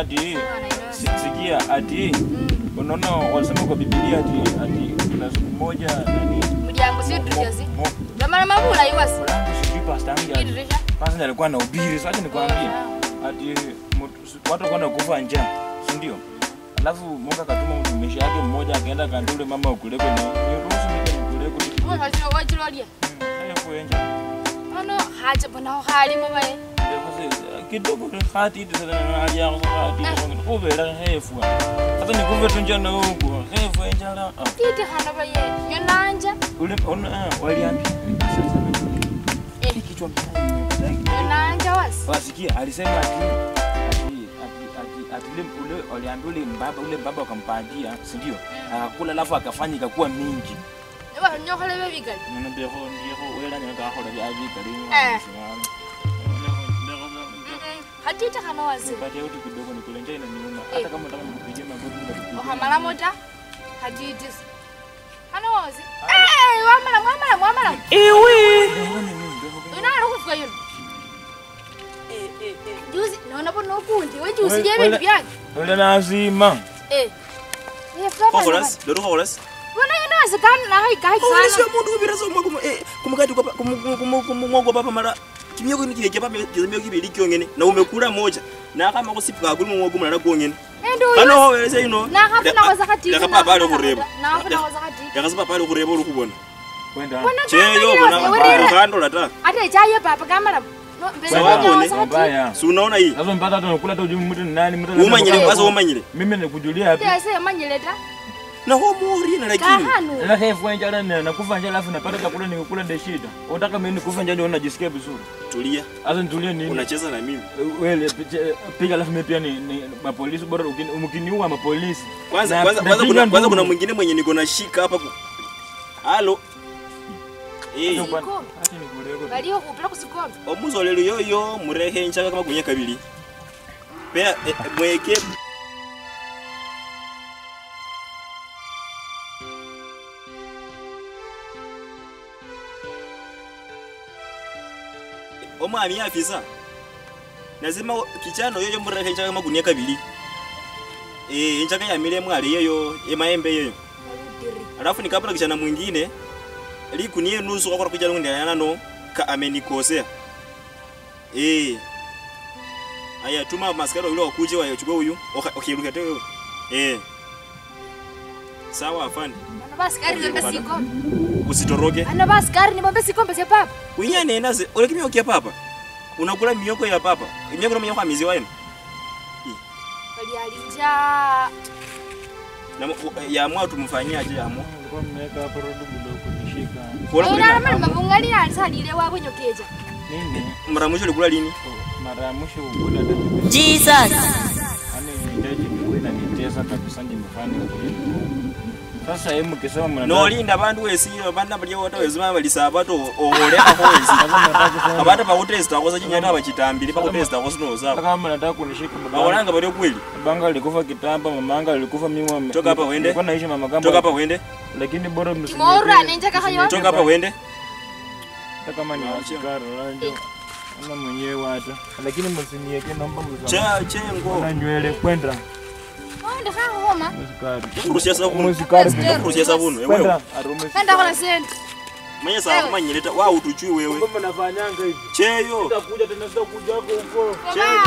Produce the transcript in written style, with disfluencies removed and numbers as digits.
ati sikia ati unaona walisema kwa Biblia ati kuna siku moja nani mjango sio dirisha. Mama mabula iwasi. Sijui pastor angi. Pastor alikuwa anahubiri, sasa nikwambie ati watu wakaenda kufa njaa, si ndio? Alafu Mungu akatuma mtumishi yake mmoja akaenda kandule mama ukuleko ni niruhusu mimi nikuleko. Wewe wajilolia. Hayo kuenja. Ano haja bona hali mama ye. Kidogo khati tsana na ya khati kubela hefu. Hata nikuve tunja na huko. Hefu enjala. Titi hana ba ye. Nyonanja. Ule ona waliambi. Kichwa Nyonanja wasi. Wasikia alisema ati ule waliambi ule mbaba akampatia, si ndio? Akakula alafu akafanya ikakuwa mingi. Ewa nyokhole bebigali. Ndio wela nyaka akhola bya bigali. Hatita kana wazi. Nipatie utu kidogo nikule njaa inaniuma. Hata kama unataka nikupigie magoti nitakupigia. Ohamala mota. Hatiti. Hana wazi. Wamala wamala. Iwi. Unalo kufika yona. Juzi naona bona okundi we juzi je bintu byake. Wala lazima. Kholas, loro kholas. Bona yena azikana na hai kai sana. Sio mundu ubirazo kumukati kwa kumwogo papa mara kimyoko ni kileje papa kimyoko kibili kyongene na umekula moja na kama kusipuka kuli mwogo mulala kwongene. Ano welese ino. Na hafuna kwa zakati. Leka papa ali kureba. Na hafuna kwa zakati. Leka papa ali kureba uri kubona. Kwenda. Cheyo bona kando lata. Ate chaye papa kamara. Si unaona hii? Sasa mpaka hata unakula hata ujui mtu ni nani mtu. Umanyile kwanza umanyile. Mimi nikujulia hapi. Sasa umanyile ta. Na homo na lakini. Na hefu njala na kufa njala alafu napata chakula nikikula ndio shida. Unataka mimi nikufa njala ndio unajisikia vizuri. Tulia. Sasa nitulie nini? Unacheza na mimi. Wewe piga alafu mimi pia ni mapolisi bora ukiniua mapolisi. Kwanza kuna mwingine mwenye niko na shika hapa. Halo. Baliyo kupela kusikombe. Omuzolelo yoyo murehe nchaka kama kunya kabili. Pea mweke Omwami afisa. Lazima kichano yoyo murehe nchaka kama kunya kabili. Nchaka ya mile mwali yoyo emaembe yoyo. Alafu nikapata kichana mwingine likunie nusu kwa kuja lundi no ka amenikosea. Aya tuma maskari yule wakuje wachukue huyu okiruka tena wewe. Sawa afande. Ana baskari ni sikombe. Usitoroke. Ana baskari ni bombe sikombe ya papa. Unyane naze ole kimiyoko ya papa. Unakula miyoko ya papa. Miyoko na miyoko amizi wayo. Bali alinja. Na ya mwa tumfanyia aje ya mwa. Ulikuwa mmeweka hapo rodo kidogo kunishika. Ona mama mabungali alisalile wabo nyokeja. Nini? Mara mwisho ulikula lini? Mara mwisho ukula hata Jesus. Yaani nitaji mimi na nitesa kabisa nimefanya kwa. Sasa yeye mkisema mna No linda bandu wesi banda bali wote wezima bali sabato oholeka kwa wesi. Abata pa kutesta kosa chinyata abachitambili pa kutesta kosa no zabo. Kama mnataka kunishika baba. Baolanga bali kweli. Banga alikufa kitamba, mamanga alikufa mimi. Toka hapa uende. Nilikuwa naishi mama kamba. Toka hapa uende. Lakini bora msinieke. Mora nenja kahayo. Toka hapa uende. Hata kama ni askari unajua. Ana mwenyewe hata. Lakini msinieke naomba msamaha. Che ngo. Na nywele kwenda. Onda homa. Kurusia sabuni. Kurusia sabuni. Wewe. Nenda kwa send. Mwenye sawa kama nyeleta wao utuchui wewe. Mbona mnafanyanga hivi? Cheyo. Sitakuja tena sitakuja huko huko. Cheyo.